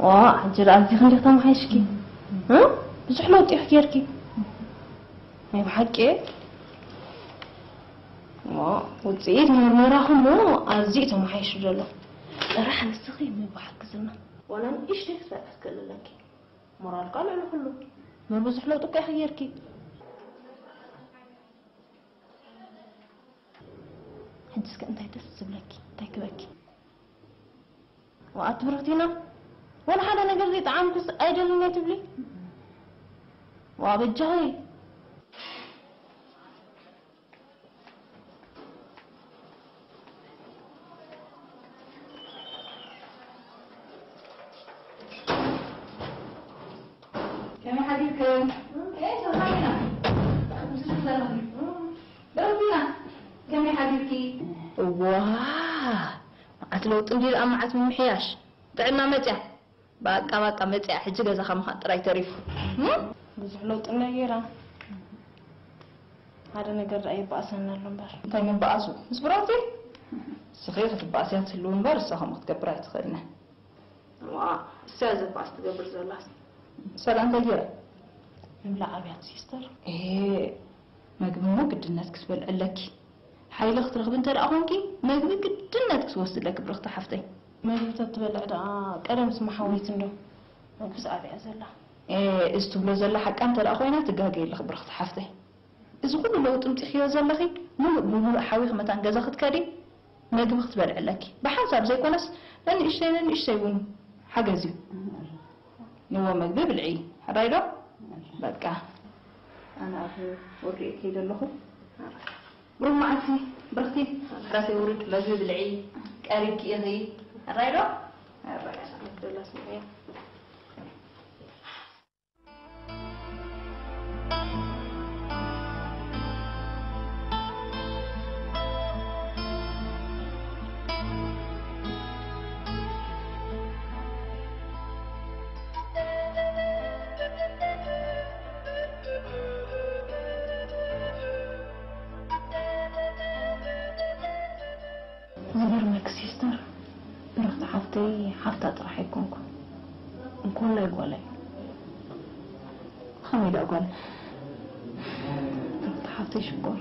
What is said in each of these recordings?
ዋ፣ ሕጂ ደኣ ኣብዚ ክንደይ ተመሓይሽኪ? እ? ብዙሕ ለውጢ ኢኺ ጌርኪ። ናይ ብሓቂ? ዋ፣ ውጽኢት ምርመራኹም እሞ ኣዝዩ ተመሓይሹ ዘሎ። ጥራሕ ንስኺ ምብሓል ክዝና። ዋላ ንእሽተይ ክትሰርሒ ትኽእሊ ኣለኪ። ሞራልካ ልዕሊ ኩሉ። እምበር ብዙሕ ለውጢ እኮ ኢኺ ጌርኪ። ሕጂ እስከ እንታይ ደስ ዝብለኪ? እንታይ ክበኪ? ወኣቲ ብርኽቲና፣ ወላ ሓደ ነገር ዘይጠዓምኩስ ኣይደልን እየ ትብሊ? ዋ በጃኺ። ከመይ ሓዲርክን? ኤ፣ ሰላም ኢና። ምስ ዘለኹ። ደው ኢልና። ከመይ ሓዲርኪ? እዋ፣ መዓት ለውጢ እንድዩ ደኣ፣ መዓት ምምሕያሽ። ጥዕና መጽያ። ባቃ፣ ባቃ መጽያ፣ ሕጂ ገዛኻ ምኻድ ጥራይ ተሪፉ። እም? ብዙሕ ለውጢ እንዳ ጌራ። ሓደ ነገር ደኣ ይበኣሰና ኣሎ እምበር። እንታይ ምበኣሱ? ምስ ብረኽቲ? ንስኺ ክትበኣስያ ትህልዊ እምበር፣ እሳ ከምኡ ክትገብር ኣይትኽእልን እያ። ዋ፣ እሳ እያ ዘባእስ ትገብር ዘላስ። ሰላ እንታይ ገይራ? ምብላዕ ኣብያት ሲስተር። ኤ፣ መግቢ እሞ ግድነት ክትበልዒ ኣለኪ። ሓይሊ ክትረኽቢ እንተ ደኣ ኾንኪ፣ መግቢ ግድነት ክትወስዲ ኣለኪ ብርኽቲ ሓፍተይ። መግቢ ተትበልዕ ደኣ ቀደምስ መሓወይት እንዶ። መግብስ ኣብያ ዘላ። ኤ፣ እዚ ትብሎ ዘላ ሓቃ እንተ ደኣ ኮይና ትጋገይ ኣለኺ ብርኽቲ ሓፍተይ። እዚ ኩሉ ለውጢ ምጺኽዮ ዘለኺ፣ ሙሉእ ብሙሉእ ሓዊኺ መታን ገዛ ክትከዲ፣ መግቢ ክትበልዒ ኣለኪ። ብሓንሳብ ዘይኮነስ፣ ነንእሽተይ ነንእሽተይ እውን ሓገዝ እዩ። ንዎ መግቢ ብልዒ። ሕራይ ዶ? በቃ። ኣነ ኣብ ወርዲ እየ ከይደ ኣለኹ። ብሩኽ መዓልቲ፣ ብርኽቲ። ሕራይ ውርድ፣ መግቢ ብልዒ። ቀሪብኪ ኢኺ። ሕራይ ዶ? ሕራይ። ዝገርመኪ ሲስተር፣ ብርኽቲ ሓፍተይ ሓፍታ ጥራሕ ኣይኮንኩን። እንኮላይ ጓላ እየ። ከመይ ደኣ ጓል? ብርኽቲ ሓፍተይ ሽኮር።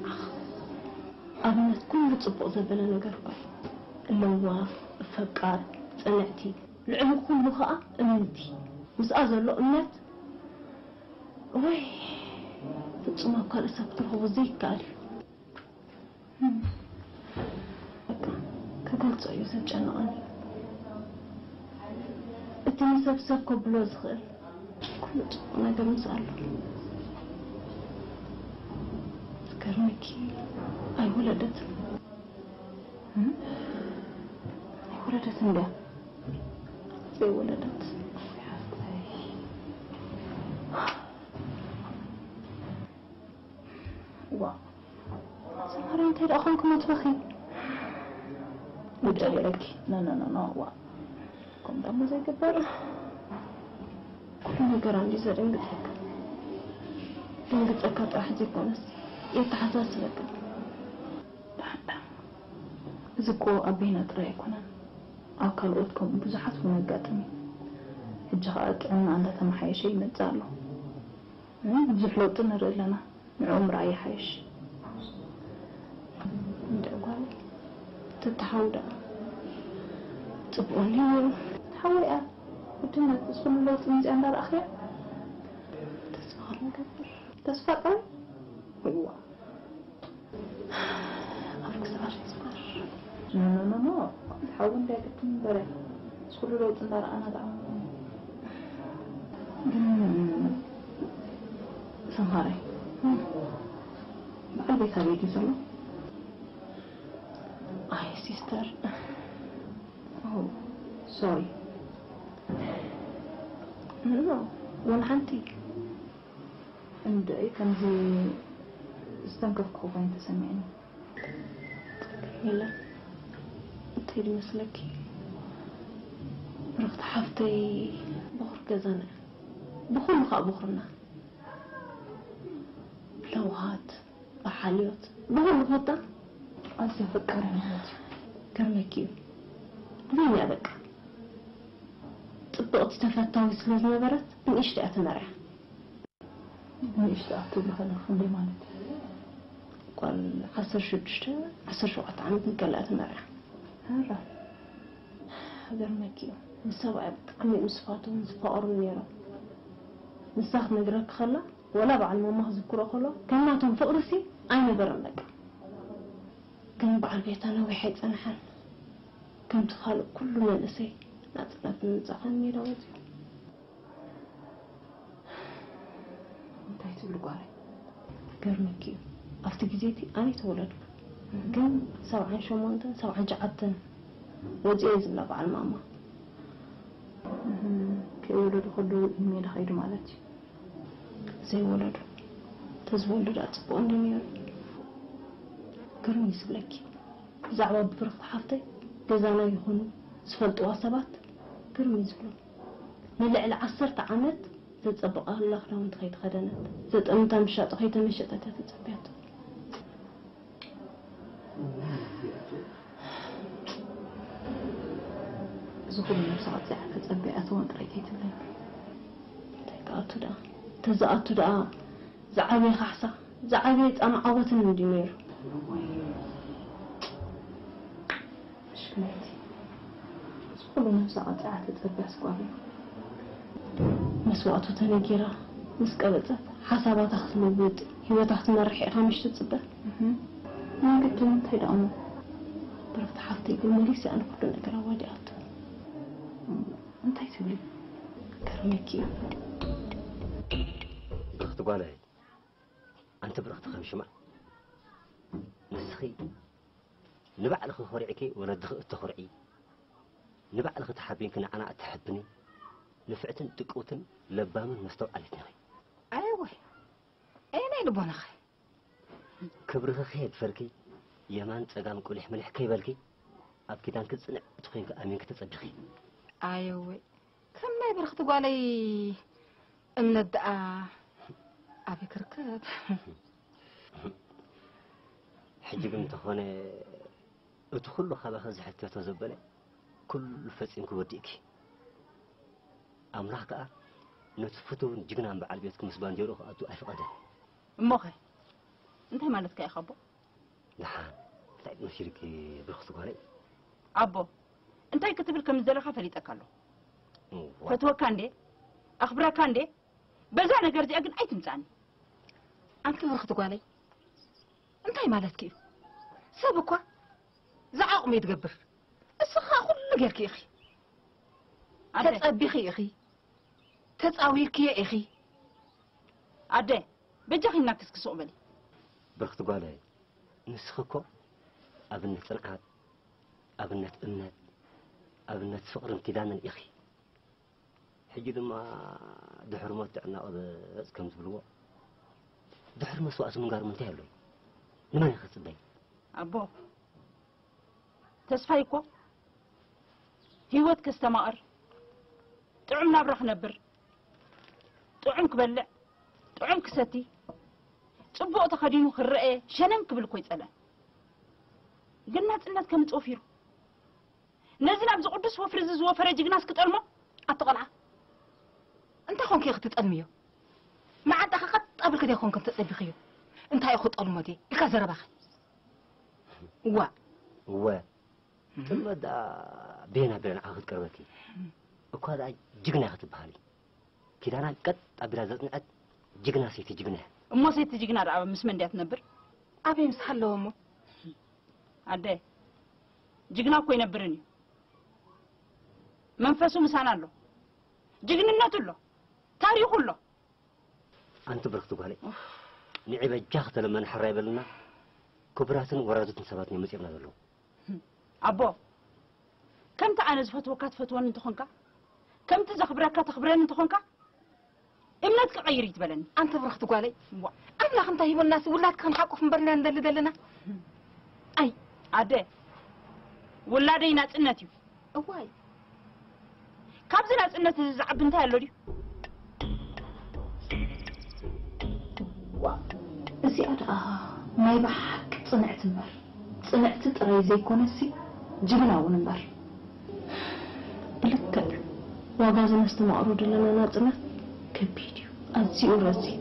ኣኽ፣ ኣብነት ኩሉ ጽቡቕ ዘበለ ነገር እኮ እያ። ለዋህ፣ ፈቃር፣ ጽንዕቲ፣ ልዕሊ ኩሉ ኸኣ እምንቲ። ምስኣ ዘሎ እምነት፣ ወይ፣ ፍጹም ኣብ ካልእ ሰብ ክትረኽቦ ዘይከኣል እዩ። በቃ፣ ክገልጾ እዩ ዘጨንቐኒ። እቲ ንሰብ ሰብ ከብሎ ዝኽእል ኩሉ ጽቡቕ ነገር ምስ ኣሎ። ዝገርመኪ፣ ኣይወለደትን። እም? ኣይወለደትን ድያ? ዘይወለደት። ዋ። ሰማሪ፣ እንታይ ደኣ ኾንኪ መትበኺ? ጉዳይ ኣለኪ። ኖ፣ ኖ፣ ኖ፣ ኖ፣ ዋ። ከምኡ ደሞ ዘይግበር። ኩሉ ነገር እንዲ ዘደንግጸካ። ደንግጸካ ጥራሕ ዘይኮነስ፣ የተሓሳስበካ። ደሓን፣ ደሓን። እዚ እኮ ኣብ ቤና ጥራይ ኣይኮነን። ኣብ ካልኦት ከምኡ ብዙሓት እውን የጋጥም እዩ። ሕጂ ኸኣ ጥዕና እንዳተመሓየሸ ይመጽእ ኣሎ። እም፣ ብዙሕ ለውጢ ንርኢ ኣለና። ንዕኡ ምርኣይ ይሓይሽ። እንድዒ ጓለይ፣ ተተሓዊ ደኣ ጽቡቕ እንድዩ ነይሩ። ተሓዊ እያ። ግድነት፣ ምስ ኩሉ ለውጢ መጺኣ እንዳረኣኽያ፣ ተስፋ ክንገብር። ተስፋ ጥራይ? እዋ። ኣብ ክሳዕ ሽስማር። ኖ፣ ኖ፣ ኖ፣ ኖ። ሓዊ እንታይ ግድን በረ። ምስ ኩሉ ለውጢ እንዳረኣና ደኣ። ግን ሰምሃረይ፣ በዓል ቤት ኣበይ ድዩ ዘሎ? ኣይ፣ ሲስተር። ኦ፣ ሶሪ። ኖ፣ ኖ፣ ኖ። ወላ ሓንቲ። እንድዒ፣ ከምዚ ዝተንከፍኩ ኮይኑ ተሰሚዕኒ። የለን፣ እንታይ ድመስለኪ፣ ብርኽቲ ሓፍተይ፣ በኹር ገዛና፣ ብኹሉ ኸኣ በኹርና፣ ለውሃት፣ ብሓልዮት፣ ብኹሉ ኮታ ኣዝያ ፈቃሪ ማለት እዩ። ገርመኪ እዩ። እመንያ በቃ። ጽብቕቲ ተፈታዊት ስለ ዝነበረት ብንእሽቶ እያ ተመርዓ። ንእሽቶ ኣትብሉ ከለኹ ክንደይ ማለት እዩ? ጓል ዓሰርተ ሽዱሽተ ዓሰርተ ሸውዓተ ዓመት እንከላ እያ ተመርዓ። ኣራ ሃገር መኪ እዩ። ምስ ሰብኣይ ብጣዕሚ እዮም ዝፋተውን ዝፋቐሩን ነይሮም። ንሳ ክትነግረኪ ከላ ወላ በዓል ማማ ክዝክሮ ከሎ ከም ናቶም ፍቕሪ ሲ ኣይነበረን በቃ። ግን በዓል ቤታ ነዊሕ ኣይጸንሐን። ከምቲ ካልእ ኩሉ መንእሰይ ናጽነት ንምምጻእ ካብ ሜዳ ወጺኡ። እንታይ ትብሉ ጓለይ? ገርመኪ እዩ ኣብቲ ግዜ እቲ ኣነ ተወለድኩ ግን ሰብዓን ሸሞንተን ሰብዓን ሸዓተን ወፂኦ እዩ ዝብላ በዓል ማማ ከይወለዱ ከለዉ እዩ ሜዳ ከይዱ ማለት እዩ ዘይወለዱ ተዝወልዱ ዳ ፅቡቅ እንዲ ነይሩ ግርም እዩ ዝብለኪ ብዛዕባ ብብርክቲ ሓፍተይ ገዛና ይኹኑ ዝፈልጥዋ ሰባት ግርም እዩ ዝብሎም ንልዕሊ ዓሰርተ ዓመት ዘጸበቐላ ክዳውንቲ ከይተኸደነት፣ ዘጠምታ ምሻጦ ከይተመሸጠት እያ ተጸብያቶ። እዚ ኩሉ ነብሳ ቅፅዓ ተፀቢኣትዎን ጥራይ ከይትብለኒ። እንታይ ክኣቱ ደኣ? ተዝኣቱ ደኣ ዝዓበየ ካሕሳ፣ ዝዓበየ ጻማ ዓወትን እንድዩ ነይሩ። ሽክለቲ እዚ ኩሉ ነብሳ ቅፅዓ ተፀቢያስ ጓል መስዋእቱ ተነጊራ ምስ ቀበፀት ሓሳባታ ክትልውጥ ህይወታ ክትመርሕ ኢኻ ምሽ ትፅበ ናይ ግድን እንታይ ደኣ እሞ ብርክቲ ሓፍተይ ግን መሊስ እያ ንኩሉ ነገር ኣዋዲኣቶ እንታይ ትብሊ ገርመኪ እዩ ብርክቲ ጓለይ ኣንቲ ብርክቲ ከም ሽማ ንስኺ ንባዕልኺ ኮሪዕኪ ወለድኺ እተኹርዒ ንባዕልኺ ተሓቢንኪ ንዓና እተሐብኒ ንፍዕትን ጥቅውትን ለባምን መስተውዓሊትን ኢኺ። ኣይወ ኣየናይ ልቦናኸ ክብርኺ ከየድፈርኪ የማን ጸጋም ቁሊሕ ምሊሕ ከይበልኪ ኣብ ኪዳንኪ ጽንዕቲ ኮይንኪ ኣሚንኪ ተጸቢኺ። ኣየወ ከም ናይ ብርኽቲ ጓለይ እምነት ደኣ ኣበይ ክርከብ? ሕጂ ግን እንተኾነ እቲ ኩሉ ካባኺ ዝሕተቶ ዘበለ ኩሉ ፈጺምኪ ወዲእኪ። ኣምላኽ ከኣ ነቲ ፍቱውን ጅግናን በዓል ቤትኪ ምስ ባንዴርኡ ክኣቱ ኣይፈቐደን። እሞኸ እንታይ ማለትካ ኢኻ ኣቦ? ደሓን እንታይ መሲልኪ ብርኽቲ ጓለይ? ኣቦ እንታይ ክትብል ከም ዝደለኻ ፈሊጠካ ኣለኹ። እዋ፣ ፈትወካ እንዴ ኣኽብረካ እንዴ በዛ ነገር እዚኣ ግን ኣይትምጻኒ። ኣንቲ ብርኽቲ ጓለይ እንታይ ማለትኪ እዩ? ሰብ እኳ ዝዓቕሙ እዩ ትገብር። እስኻ ኩሉ ጌርኪ ኢኺ። ኣደ ተጸቢኺ ኢኺ። ተጻዊርክዮ ኢኺ። ኣደ በጃኺ እናክስኪ ሱቕ በሊ። ብርኽቲ ጓለይ ንስኺ እኮ ኣብነት ጽንዓት፣ ኣብነት እምነት፣ ኣብነት ፍቕርን ኪዳንን ኢኺ። ሕጂ ድማ ድሕሪ ሞት ጥዕና ቐበጽ ከም ዝብልዎ ድሕሪ መስዋእቲ ምንጋር ምንታይ ኣሎ? ንመን ኢኺ ትጽበይ? ኣቦ ተስፋይ እኮ ህይወት ከስተማቕር ጥዑም ናብራ ክነብር ጥዑም ክበልዕ ጥዑም ክሰቲ ጽቡቕ ተኸዲኑ ክረአ ሸነን ክብል እኮ ይጸልእ። ግን ናጽነት ከም ጸፊሩ ነዚ ናብዚ ቅዱስ ወፍሪ እዚ ዝወፈረ ጅግናስ ክጠልሞ ኣቲ ቆልዓ እንታይ ኮንኪ ክትጠልምዮ? መዓንጣኺ ቀጥ ኣብልኪ ዶ ኮንክን ተጸቢኽዮ? እንታይ ኢኹ ጠልሞ ድየ ኢልካ ዘረባኺ? ዋ እወ ጥልመት ደኣ ቤና ቤና ንዓኺ ክትቀርበኪ እኳ ደኣ ጅግና ኢኺ ትበሃሊ። ኪዳና ቀጥ ኣቢላ ዘጽንዐት ጅግና ሰይቲ ጅግና እያ። እሞ ሰይቲ ጅግና ደኣ ምስ መን ድያ ትነብር? ኣበይ ምስ ሃለወ እሞ? ኣደ ጅግና እኮ ኣይነብርን እዩ። መንፈሱ ምሳና ኣሎ። ጅግንነቱ ኣሎ። ታሪኹ ኣሎ። ኣንቲ ብርኽቲ ጓለይ ንዒ በጃ ከተለመን ሕራይ በልና። ክቡራትን ወራዙትን ሰባት እዮም መጺኦምና ዘለዉ። ኣቦ ከምቲ ኣነ ዝፈትወካ ትፈትወኒ እንተኾንካ ከምቲ ዘኽብረካ ተኽብረኒ እንተኾንካ እምነት ክቐይር እዩ ትበለኒ። ኣንቲ ብርኽቲ ጓለይ ኣምላኽ እንታይ ሂቦናሲ ውላድ ክንሓቁፍ እምበር ኢና ንደሊ ዘለና። ኣይ ኣደ ውላደይ ናጽነት እዩ። እዋይ ካብዚ ናጽነት እዚ ዝዓቢ እንታይ ኣሎ ድዩ? እዚኣ ደኣ ናይ ብሓቂ ጽንዕቲ እምበር ጽንዕቲ ጥራይ ዘይኮነሲ ጅግና እውን እምበር። ብልክዕ ዋጋ እዚ ነስተማቕሮ ዘለና ናጽነት ከቢድ እዩ፣ ኣዝዩ ረዚን።